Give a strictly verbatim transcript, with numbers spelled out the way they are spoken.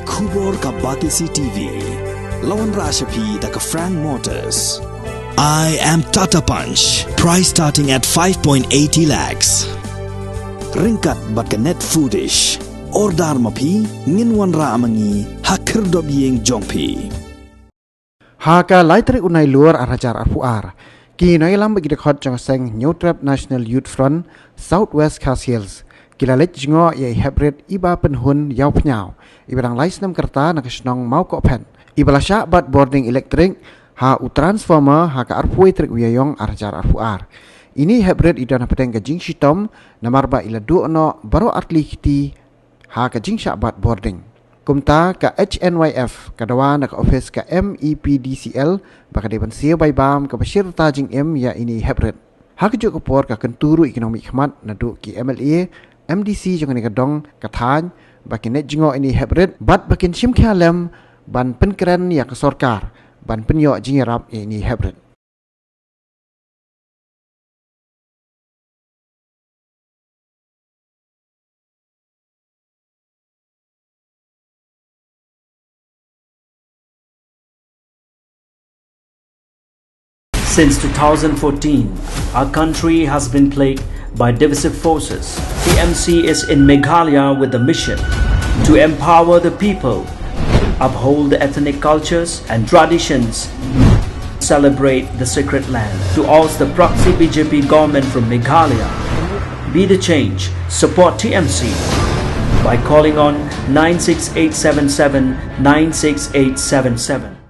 Khubor ka Batesi T V. La wanrah sha phi da ka Frank Motors. I am Tata Punch. Price starting at five point eighty lakhs. Ryngkat bad ka Net Foodish. Order ma phi, ngin wanrah ma ngi ha khyrdop ïing jong phi. Ha ka lai tarik u Nailur ar hajar arphew ar, ki nongïalam bad ki dkhot jong ka seng Hynñiewtrep National Youth Front, South West Khasi Hills, ki la leit jngoh ïa i heprit iba pynhun ïaw pynïaw, iba dang lai snem ka rta na ka shnong Mawkohphet, iba la shah bat bording elektrik ha u transformer ha ka arphew tarik u Ïaïong ar hajar arphew ar. Ine i heprit i don hapdeng ka jingshitom, namar ba i la duh noh baroh artylli ki kti ha ka jingshah bat bording. Kumta ka H N Y F ka dawa na ka ophis ka M E P D C L ba ka dei ban siew bai bam kaba shirta jingim ïa ine i heprit. Ha kajuh ka por ka kyntu ruh ïa ki nongmihkhmat naduh ki M L A, M D C jong kane ka dong ka thaiñ ba kin leit jngoh ine i heprit bad ba kin shim khia lem ban pynkren ïa ka sorkar ban pynïoh jingïarap ïa ine i heprit. Since two thousand fourteen, our country has been plagued by divisive forces. T M C is in Meghalaya with the mission to empower the people, uphold the ethnic cultures and traditions, celebrate the sacred land. To oust the proxy B J P government from Meghalaya, be the change, support T M C by calling on nine six eight seven seven nine six eight seven seven.